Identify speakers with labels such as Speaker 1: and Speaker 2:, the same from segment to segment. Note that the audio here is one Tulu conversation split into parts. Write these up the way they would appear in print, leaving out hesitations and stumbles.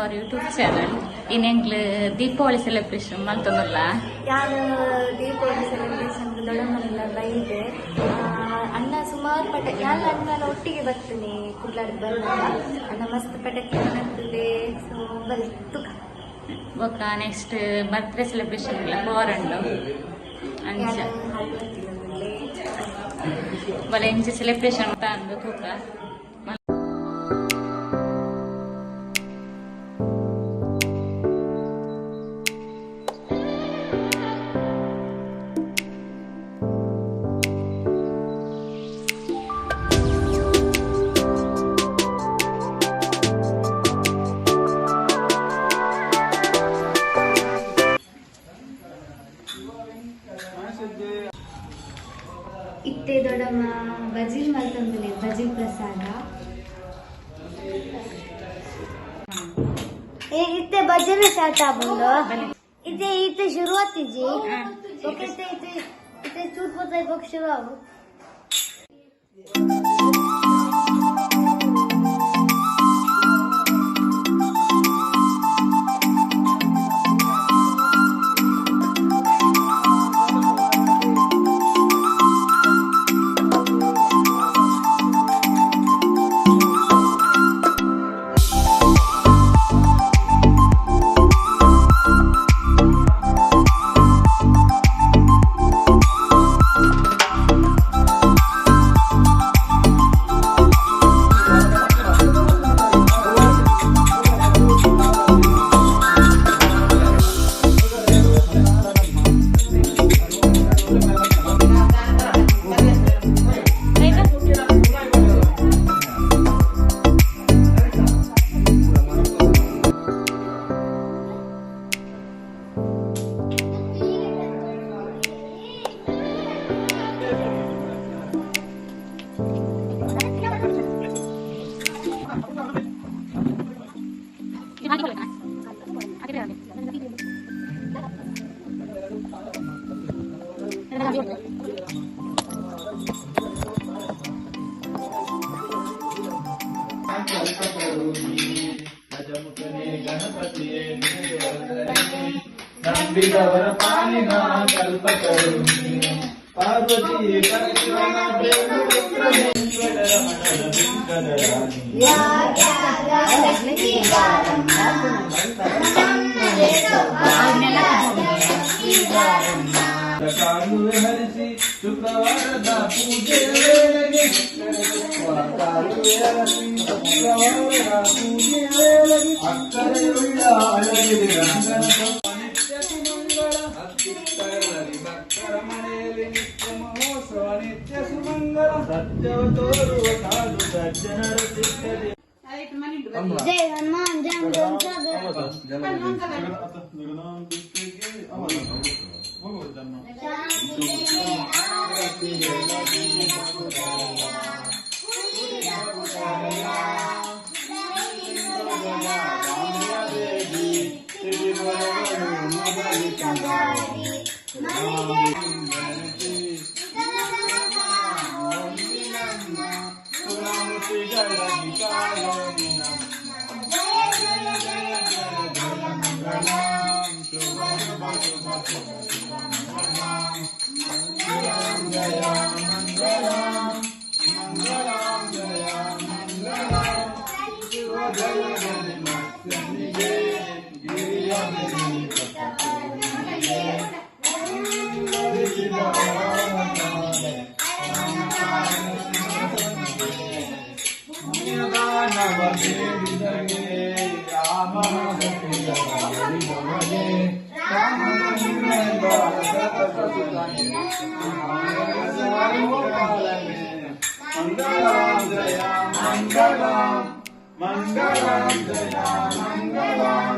Speaker 1: our YouTube channel. In Deepavali celebration ಮಲ್ತೊಂದುಲ್ಲ.
Speaker 2: ಯಾರು ದೀಪಾವಳಿ ಸೆಲೆಬ್ರೇಷನ್ ದೊಡ್ಡಮ್ಮನೆಲ್ಲ ಬೈದೆ ಅಣ್ಣ ಸುಮಾರು ಪಟ ಯಾಲ ಅಣ್ಣನ ಒಟ್ಟಿಗೆ ಬರ್ತೀನಿ ಕುಡ್ಲಾಡ್ ಬಂದಾಗ ಅಣ್ಣ ಮಸ್ತ್ ಪಟಾಕಿ ಆಗ್ತದೆ. ಸೊ ಬಲೆ ತುಕ.
Speaker 1: ಬೊಕ್ಕ ನೆಕ್ಸ್ಟ್ ಬರ್ತ್ಡೇ ಸೆಲೆಬ್ರೇಷನ್ ಇಲ್ಲ ಪೋರಂಡು ಅಂಚ.
Speaker 2: ಯಾರು ಹಾಲು ಬರ್ತಿಲ್ಲ.
Speaker 1: ಬಲೆ ಇಂಚ ಸೆಲೆಬ್ರೇಷನ್ ಅಂದು ತೂಕ.
Speaker 2: ಇತ್ತೆ ದೊಡ್ಡಮ್ಮ ಬಜಿಲ್ ಮಲ್ತೊಂದುಲ್ಲೆ, ಬಜಿಲ್ ಪ್ರಸಾದ.
Speaker 3: ಏ ಇತ್ತೆ ಭಜನೆ ಸ್ಟಾರ್ಟ್ ಆಪುಂಡು. ಇತ್ತೆ ಇತ್ತೆ ಶುರು ಆತಿಜಿ. ಬೊಕ ಇತ್ತೆ ಇತ್ತೆ ಇತ್ತೆ ಚೂಟ್ ಪೊತ್ತಾಯಿ ಬೊಕ ಶುರು ಆವು.
Speaker 4: ಗಜಮುಖನೇ ಗಣಪತಿಯೇ ನಿನಗೆ ವಂದನೆ. ನಂಬಿದವರ ಪಾಲಿನ ಕಲ್ಪತರು ನೀನೆ. ಪಾರ್ವತಿ ಪರಶಿವನ ಪ್ರೇಮ ಪುತ್ರನೇ, ವೆಂಕಟರಮಣನ ಬಿಂಕದ ರಾಣಿ. ಕಾಲುವೆ ಹರಿಸಿ ಶುಕ್ರವಾರದ ಪೂಜೆಯ ವೇಳೆಗೆ, ಕಾಲುವೆ ಹರಿಸಿ ಶುಕ್ರವಾರದ ಪೂಜೆಯ ವೇಳೆಗೆ ಅಕ್ಕರೆಯುಳ್ಳ ಅಳಗಿರಿ ರಂಗನ ನಿತ್ಯ ಸುಮಂಗಳ. ಅತ್ತಿತ್ತರಲ್ಲಿ ಭಕ್ತರ ಮನೆಯಲ್ಲಿ ನಿತ್ಯ ಮಹೋತ್ಸವ ನಿತ್ಯ ಸುಮಂಗಳ. ಸತ್ಯವ ತೋರುವ ಸಾಧು ಸಜ್ಜನರ ಚಿತ್ತದಿ.
Speaker 3: ಜೈ ಹನುಮಾನ್ ಜೈ ಹನುಮಾನ್.
Speaker 4: ಮಂಗಳಾಂ ಜಯ ಮಂಗಳಾಂ ಮಂಗಳಾಂ ಜಯ ಮಂಗಳಾಂ.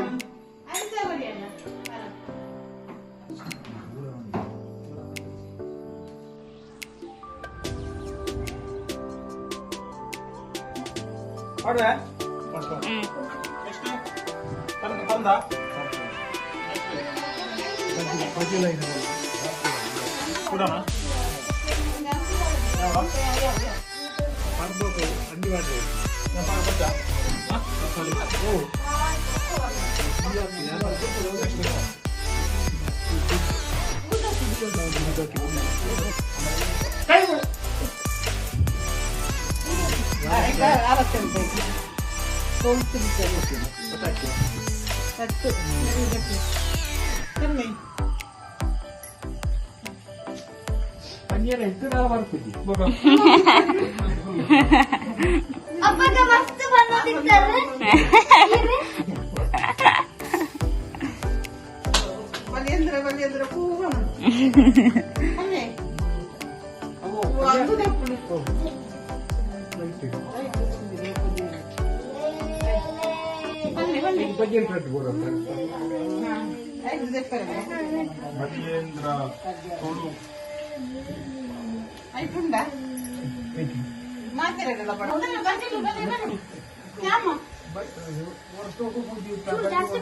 Speaker 3: ಅಪ್ಪಗ ಮಸ್ತ್ ಬಂದಿದ್ದಾರೆ.
Speaker 5: ಬಲಿಯಂದ್ರ ಬಲಿಯಂದ್ರ ಪೂವ ಅಲ್ಲೇ ಅದು.
Speaker 4: ಬಲಿಯೇಂದ್ರ ತುಳು.
Speaker 5: ಆಯ್ತುಂಡ ಮಾತಿರಲ್ಲ.
Speaker 3: ಜಾಸ್ತಿ.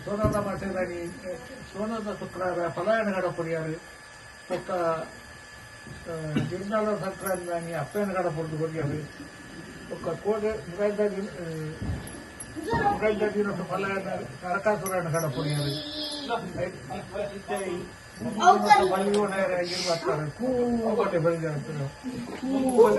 Speaker 6: ಸೋನದ ಮಾಸೆದಾನಿ ಸೋನದ ಶುಕ್ರವಾರ ಫಲಾಯಣಗಡ ಪೊರಿಯಾರು ಬೊಕ್ಕ ತಿರುನಾಳ ಸಂಕ್ರಾಂತಿ ಅಪ್ಪನಗಡ ಪೊರ್ದು ಕೊರಿಯಾರು ಬೊಕ್ಕ ಕೋಡೆ ಮುಗಾಯ್ದ ಮುಗಾಯ್ದ ದಿನ ಫಲಾಯಣ ನರಕಾಸುರನ ಕಡ ಪೊರಿಯಾರು ಬಲಿಯೋಣ ಕೂಬಲೆ ಬಲಿಜಾಡ್ತಾರೆ ಕೂಬಲೆ ಬಲಿಜಾಡ್ತಾರೆ.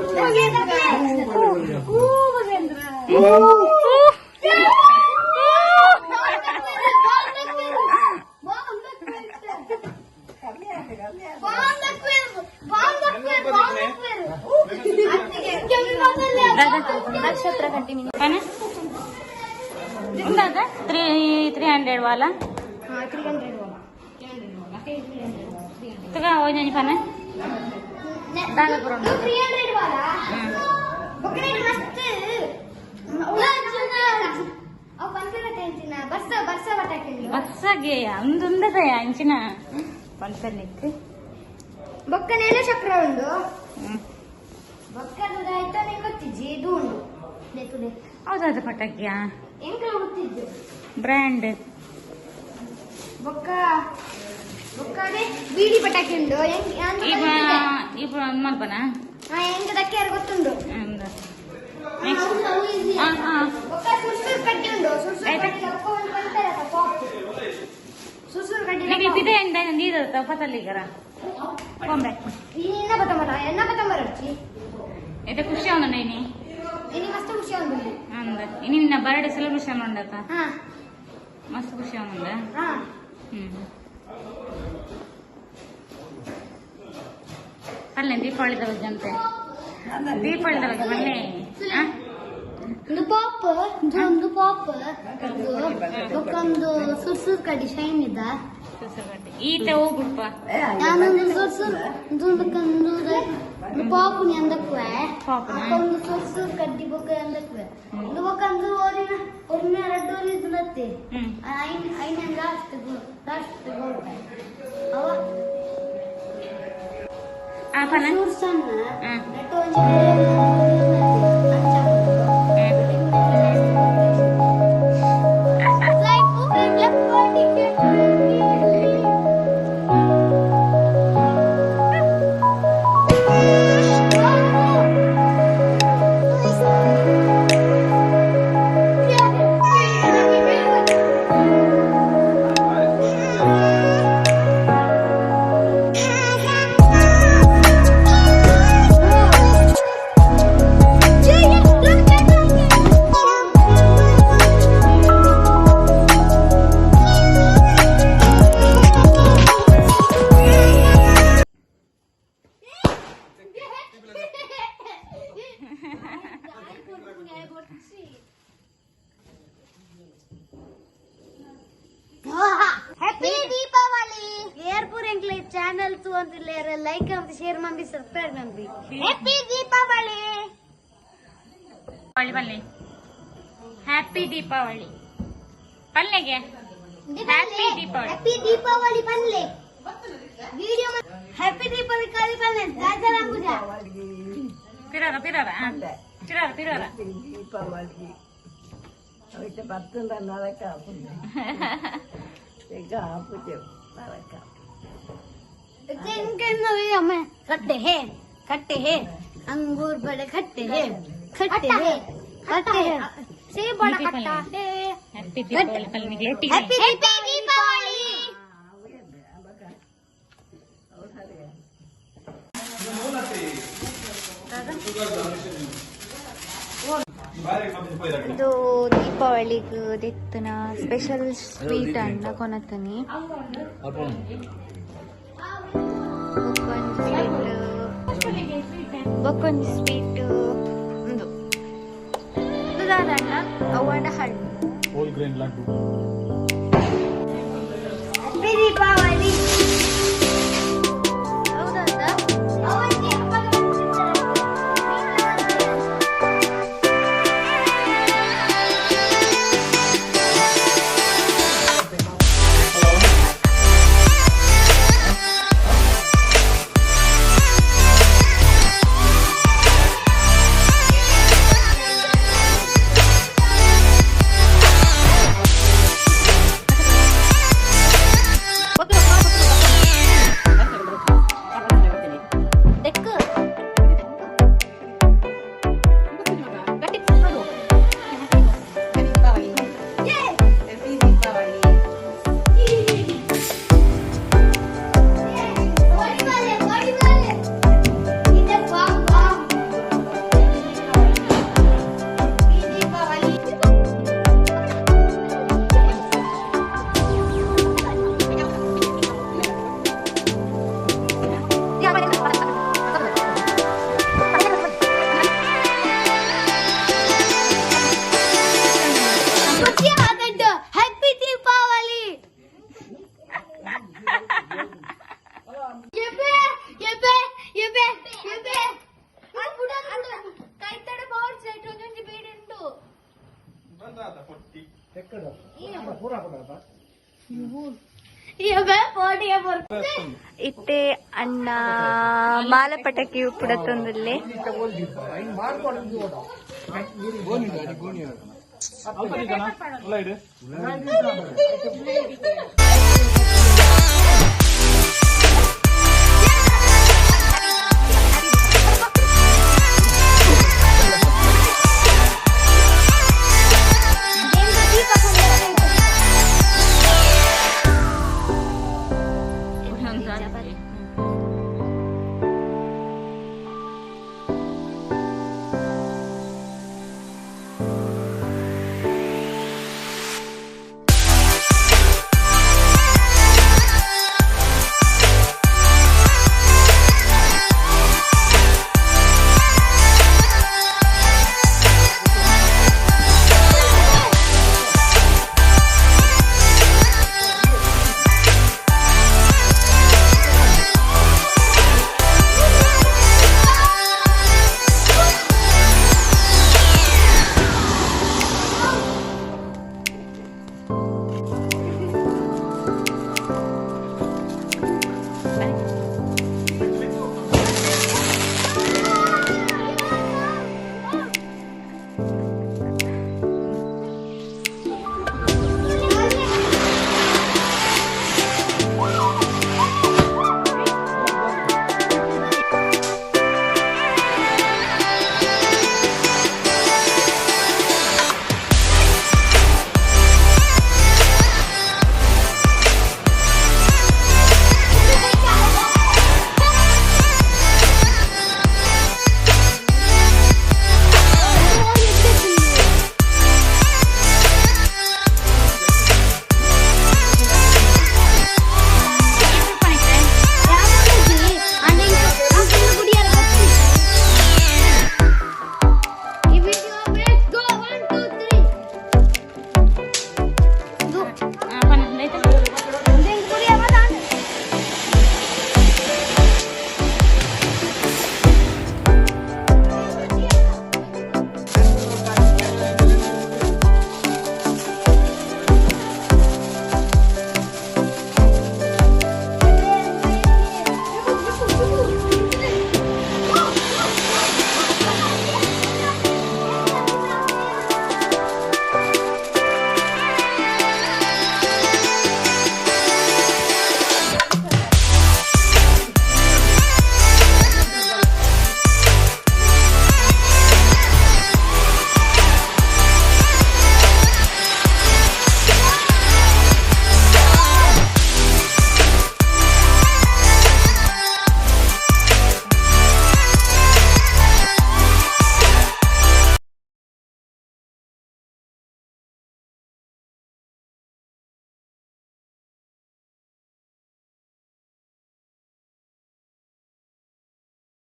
Speaker 2: ನಕ್ಷತ್ರ ಕಟ್ಟಿ.
Speaker 1: ಪನ ఉందా? ತ್ರೀ ತ್ರೀ ಹಂಡ್ರೆಡ್ ವಾಲ.
Speaker 3: 300.
Speaker 1: ತುಗ ಒಂಜೊಂಜಿ ಪನ ದಾದ ಪುರ ಉಂಡು?
Speaker 3: 300 ವಾಲ. ಬೊಕ್ಕನೆ ಮಸ್ತ್ ಅವು ಪಂಚರ ಟೆನ್ಷನ್ ಬರ್ಸ ಬರ್ಸ ಪಟಾಕಿ.
Speaker 1: ಬಸ್ಸಾಗೆ ಅಂದುಂದದಯ ಅಂಚಿನ ಪಂಪರ್ನಿಕ್.
Speaker 3: ಬೊಕ್ಕನೆಲ್ಲ ಚಕ್ರ ಉಂಡು. ಬೊಕ್ಕದ ಆಯ್ತಾ ನಿಂಗೆ ಗೊತ್ತಿಜ್ಜಿ, ಇದು ಉಂಡು ಬೇಕು ಬೇಕು.
Speaker 1: ಹೌದೌದು, ಪಟಾಕಿಯಾ?
Speaker 3: ಎಂಕ್ಲ ಗೊತ್ತಿದ್ದು.
Speaker 1: ಬ್ರ್ಯಾಂಡ್.
Speaker 3: ಬೊಕ್ಕ ಬೊಕ್ಕನೆ ಬೀಡಿ ಪಟಾಕಿ ಉಂಡು ಎಂಕ್ ಯಾನ್.
Speaker 1: ಇಪ್ಪ ಇಪ್ಪ ಮಲ್ಪನ.
Speaker 3: ಹಾ, ಎಂಕ್ ದಕ್ಕಿಯಾರ ಗೊತ್ತುಂಡು.
Speaker 1: ನೆಕ್ಸ್ಟ್ ಹಾ ಹಾ.
Speaker 3: ಬೊಕ್ಕ ಸುರ್ಸುರ್ ಕಡ್ಡಿ ಉಂಡು, ಸುರ್ಸುರ್.
Speaker 1: ಆಯ್ತಾ?
Speaker 3: ಕಡ್ಡಿ ಬೊಕ್ಕ ಒಂದು ಪಂತಾರತ್ತ ಪಾಪ್ ಸುರ್ಸುರ್ ಕಡ್ಡಿ.
Speaker 1: ನಿಮಗೆ ಪಿದೆ ಎಂದ ನೀರು ಪತಲ್ಲಿಗರ ಕೊಂಬೆ.
Speaker 3: ಎನ್ನ ಬತ್ತಂಬರ ಎನ್ನ ಬತ್ತಂಬರ ಅಚ್ಚಿ.
Speaker 1: ಇದು ಖುಷಿ ಅವನು ಇನಿ.
Speaker 3: ಇನಿ ಮಸ್ತ್ ಖುಷಿ ಆಗುಂಡು.
Speaker 1: ಅಂದ ಇನಿ ನಿನ್ನ ಬರ್ಡೇ ಸೆಲೆಬ್ರೇಷನ್ ಉಂಡತ?
Speaker 3: ಹಾ.
Speaker 1: ಮಸ್ತ್ ಖುಷಿ ಅವನುಂದ.
Speaker 3: ಹಾ.
Speaker 1: ಹ್ಮ್ ಅಲ್ಲೇ ದೀಪಾವಳಿದ ಬಗ್ಗೆ ಅಂತೆ, ದೀಪಾವಳಿದ ಬಗ್ಗೆ ಬನ್ನಿ.
Speaker 3: ಒಂದು ಪಾಪ್, ಇದು ಒಂದು ಪಾಪ್, ಬೊಕ್ಕೊಂದು ಸುರ್ಸುರ್ ಕಡ್ಡಿ ಶೈನ್ ಇದ್ದ.
Speaker 1: ಈತ ಹೋಗ್ಬಿಡ್ಪ.
Speaker 3: ನಾನೊಂದು ಸುರ್ಸುರ್ ಒಂದು ಪಾಪ್ ಅಂದಕ್ಕುವೆ.
Speaker 1: ಪಾಪ್ನ?
Speaker 3: ಒಂದು ಸುರ್ಸುರ್ ಕಡ್ಡಿ ಬೊಕ್ಕ ಅಂದಕ್ಕುವೆ. ಒಂದು ಬೊಕ್ಕ ಒಂದು ಓರಿನ ಒರಿನ ರಡ್ಡು ಓರಿ ಇದ್ನತ್ತೆ.
Speaker 1: ಹ್ಮ್.
Speaker 3: ಐನ್ ಐನ ಲಾಸ್ಟ್ ಲಾಸ್ಟ್ ಅವ.
Speaker 1: ಆ ಪನ.
Speaker 3: ಸುರ್ ಸಣ್ಣ.
Speaker 1: ಹ್ಮ್.
Speaker 3: ನೆಟ್ಟು ಒಂಜಿ ಬೇರೆ ಅಂಚ. ಹ್ಯಾಪಿ ದೀಪಾವಳಿ! ಏರ್ಪುರ್ ಎಂಕ್ಲೆ ಚಾನಲ್ ತು ಅಂತ ಲೈಕ್ ಅಂತ ಶೇರ್ ಮಾಡಿ ಸಬ್ಸ್ಕ್ರೈಬ್ ಮಾಡಿ. ಹ್ಯಾಪಿ ದೀಪಾವಳಿ!
Speaker 1: ದೀಪಾವಳಿ ಬನ್ನಿ, ಹ್ಯಾಪಿ ದೀಪಾವಳಿ ಪಲ್ಲೆಗೆ, ಹ್ಯಾಪಿ ದೀಪಾವಳಿ.
Speaker 3: ಹ್ಯಾಪಿ ದೀಪಾವಳಿ ಪಲ್ಲೆ ವಿಡಿಯೋ. ಹ್ಯಾಪಿ ದೀಪಾವಳಿ ಕಾಲಿ ಪಲ್ಲೆ ರಾಜಾರಾಮ್ ಪೂಜಾ.
Speaker 1: ಪಿರಾರ ಪಿರಾರ ಪಿರಾರ ಪಿರಾರ.
Speaker 5: ದೀಪಾವಳಿ ಅವಕ್ಕೆ ಬರ್ತದ ನರಕ ಈಗ ಪೂಜೆ ನರಕ.
Speaker 3: ಕಟ್ಟೆ ಹೇ ಕಟ್ಟೆ ಹೇ. अंगूर बड़े खट्टे हैं, खट्टे हैं, खट्टे हैं, सेब बड़ा खट्टा है।
Speaker 1: ಹ್ಯಾಪಿ ದೀಪಾವಳಿ ಪಲ್ನಿಗೆ ಒಟ್ಟಿಗೆ.
Speaker 3: हैप्पी दीपावली।
Speaker 2: ಇದು ದೀಪಾವಳಿಗೆ ದೆತ್ತನ ಸ್ಪೆಷಲ್ ಸ್ವೀಟ್ ಅನ್ನ ಕೊನತನಿ. ಬೊಕ್ಕೊಂಜಿ ಸ್ವೀಟ್, ಬೊಕ್ಕೊಂಜಿ ಸ್ವೀಟ್. ಉಂದು ಉಂದು ದಾದ ಅಣ್ಣ? ಅವ್ವನ ಹಣ್ಣು.
Speaker 4: Whole grain laddu.
Speaker 3: Happy Deepavali.
Speaker 2: ಹೌದಾ?
Speaker 3: ಅವರಿಗೆ ಹಬ್ಬದ.
Speaker 2: ದೆಕ್ಕು.
Speaker 5: Happy Deepavali.
Speaker 3: बड़ी वाले, बड़ी वाले, इधर bomb bomb.
Speaker 5: Deepavali.
Speaker 3: Happy Deepavali. ಎಬೆ ಎಬೆ ಎಬೆ ಎಬೆ, ಕೈತಡ ಪವರ್ ಸೆಟ್ ಒಂಜೊಂಜಿ ಬೀಡು ಉಂಟು.
Speaker 6: ಪೂರ ಹಾಕೋದಪ್ಪ.
Speaker 3: ಎಬೆ ಪೋಟಿಗೆ ಬರ್ತದೆ.
Speaker 2: ಇತ್ತೆ ಅಣ್ಣ ಮಾಲ ಪಟಕಿ ಪುಡತೊಂದುಲ್ಲೆ.
Speaker 6: ಮಾಡ್ಕೊಂಡು.
Speaker 4: ಅಲ್ಲ, ಇಡು.